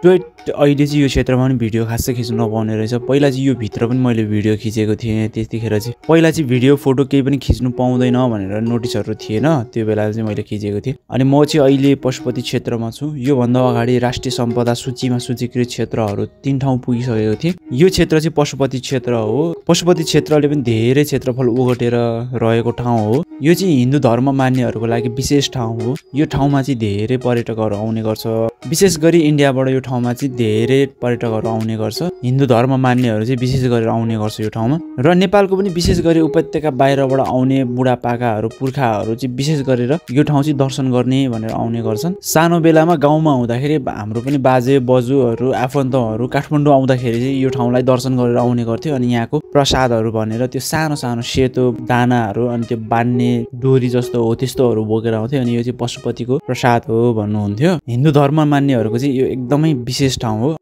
अहिले चाहिँ यो क्षेत्रमा पनि भिडियो खासै खिच्नु नपाउने रहेछ। पहिला चाहिँ यो भित्र पनि मैले भिडियो खिचेको थिएँ। त्यतिखेर चाहिँ पहिला चाहिँ भिडियो फोटो केही पनि खिच्नु पाउँदैन भनेर नोटिसहरू थिएन, त्यो बेला चाहिँ मैले खिचेको थिएँ। अनि म चाहिँ अहिले पशुपति क्षेत्रमा छु। योभन्दा अगाडि राष्ट्रिय सम्पदा सूचीमा सूचीकृत क्षेत्रहरू 3 ठाउँ पुगिसकेको थिएँ। यो क्षेत्र चाहिँ पशुपति क्षेत्र हो। पशुपति क्षेत्रले पनि धेरै क्षेत्रफल ओगटेर रहेको ठाउँ हो। यो चाहिँ हिन्दू धर्म मान्नेहरूको लागि विशेष ठाउँ हो। यो ठाउँमा चाहिँ धेरै पर्यटकहरू आउने गर्छ। विशेष गरी इन्डियाबाट यो ठाउँमा चाहिँ धेरै पर्यटकहरू आउने गर्छ। हिन्दू धर्म मान्नेहरू चाहिँ विशेष गरेर आउने गर्छ यो ठाउँमा। र नेपालको पनि विशेष गरी उपत्यका बाहिरबाट आउने बुढापाकाहरू पुर्खाहरू चाहिँ विशेष गरेर यो ठाउँ चाहिँ दर्शन गर्ने भनेर आउने गर्छन्। सानो बेलामा गाउँमा हुँदाखेरि हाम्रो पनि बाजे बजुहरू आफन्तहरू काठमाडौँ आउँदाखेरि चाहिँ यो ठाउँलाई दर्शन गरेर आउने गर्थ्यो। अनि यहाँको प्रसादहरू भनेर त्यो सानो सानो सेतो दानाहरू अनि त्यो बान्ने डोरी जस्तो हो त्यस्तोहरू बोकेर आउँथ्यो। अनि यो चाहिँ पशुपतिको प्रसाद हो भन्नुहुन्थ्यो। हिन्दू धर्म मान्नेहरूको चाहिँ यो एकदमै विशेष ठाउँ हो।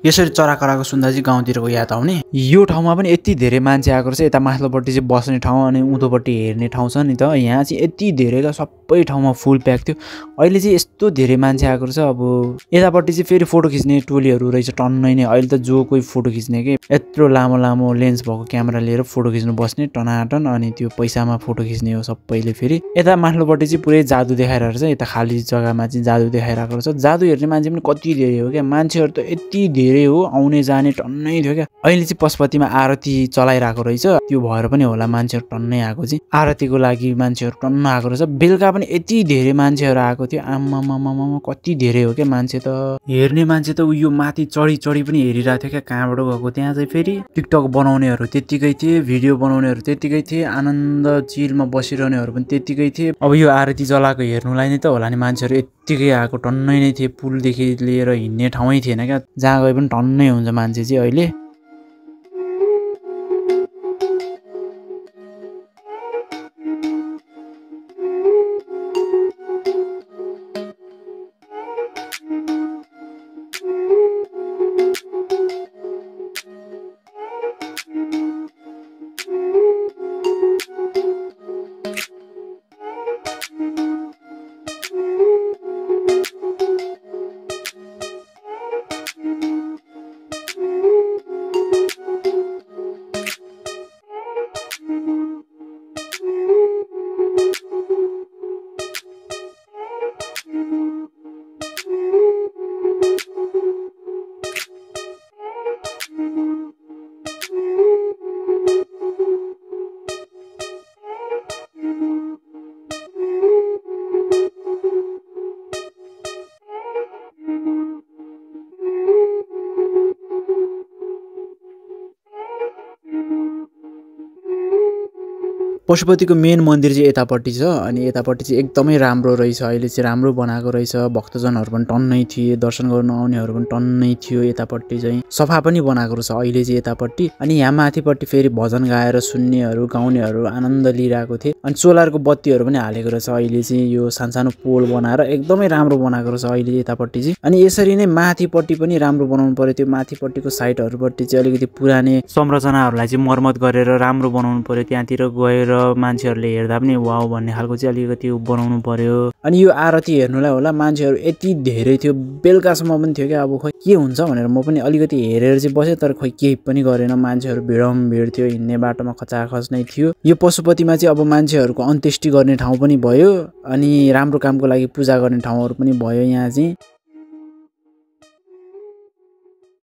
यसरी चराकराको सुन्दा चाहिँ गाउँतिरको याद आउने। यो ठाउँमा पनि यति धेरै मान्छे आएको रहेछ। यता माथिल्लोपट्टि चाहिँ बस्ने ठाउँ अनि उँधोपट्टि हेर्ने ठाउँ छ नि त। यहाँ चाहिँ यति धेरै त सबै ठाउँमा फुल प्याक थियो। अहिले चाहिँ यस्तो धेरै मान्छे आएको रहेछ। अब यतापट्टि चाहिँ फेरि फोटो खिच्ने टोलीहरू रहेछ टन्नै नै। अहिले त जो कोही फोटो खिच्ने के यत्रो लामो लामो लेन्स भएको क्यामेरा लिएर फोटो खिच्नु बस्ने टनाटन। अनि त्यो पैसामा फोटो खिच्ने हो सबैले। फेरि यता माथिल्लोपट्टि चाहिँ पुरै जादु देखाइरहेको छ। यता खाली जग्गामा चाहिँ जादु देखाइरहेको रहेछ। जादु हेर्ने मान्छे पनि कति धेरै हो क्या। मान्छेहरू त यति धेरै हो, आउने जाने टन्नै थियो क्या। अहिले चाहिँ पशुपतिमा आरती चलाइरहेको रहेछ। त्यो भएर पनि होला मान्छेहरू टन्नै आएको चाहिँ। आरतीको लागि मान्छेहरू टन्न आएको रहेछ। बेलुका पनि यति धेरै मान्छेहरू आएको थियो। आम्मामामामा कति धेरै हो क्या मान्छे त। हेर्ने मान्छे त उयो माथि चढी चढी पनि हेरिरहेको थियो क्या कहाँबाट गएको। त्यहाँ चाहिँ फेरि टिकटक बनाउनेहरू त्यत्तिकै थिए, भिडियो बनाउनेहरू त्यत्तिकै थिए, आनन्द चिलमा बसिरहनेहरू पनि त्यत्तिकै थिए। अब यो आरती चलाएको हेर्नुलाई नै त होला नि मान्छेहरू यत्तिकै आएको टन्नै नै थिए। पुलदेखि लिएर हिँड्ने ठाउँै थिएन क्या। जहाँ गए पनि टन्नै हुन्छ मान्छे चाहिँ अहिले। पशुपतिको मेन मन्दिर चाहिँ यतापट्टि छ। अनि यतापट्टि चाहिँ एकदमै राम्रो रहेछ। अहिले चाहिँ राम्रो बनाएको रहेछ। भक्तजनहरू पनि टन्नै थिए, दर्शन गर्न आउनेहरू पनि टन्नै थियो। यतापट्टि चाहिँ सफा पनि बनाएको रहेछ अहिले चाहिँ यतापट्टि। अनि यहाँ माथिपट्टि फेरि भजन गाएर सुन्नेहरू गाउनेहरू आनन्द लिइरहेको थिए। अनि सोलरको बत्तीहरू पनि हालेको रहेछ अहिले चाहिँ। यो सानसानो पोल बनाएर एकदमै राम्रो बनाएको रहेछ अहिले यतापट्टि चाहिँ। अनि यसरी नै माथिपट्टि पनि राम्रो बनाउनु पर्यो। त्यो माथिपट्टिको साइडहरूपट्टि चाहिँ अलिकति पुराने संरचनाहरूलाई चाहिँ मर्मत गरेर राम्रो बनाउनु पर्यो। त्यहाँतिर गएर मान्छेहरूले हेर्दा पनि वाउ भन्ने खालको चाहिँ अलिकति बनाउनु पर्यो। अनि यो आरती हेर्नुलाई होला मान्छेहरू यति धेरै थियो। बेलुकासम्म पनि थियो क्या। अब खोइ के हुन्छ भनेर म पनि अलिकति हेरेर चाहिँ बसेँ, तर खोइ केही पनि गरेन। मान्छेहरू भिड थियो, हिँड्ने बाटोमा खचाखच नै थियो। यो पशुपतिमा चाहिँ अब मान्छे मान्छेहरूको अन्त्येष्टि गर्ने ठाउँ पनि भयो अनि राम्रो कामको लागि पूजा गर्ने ठाउँहरू पनि भयो यहाँ चाहिँ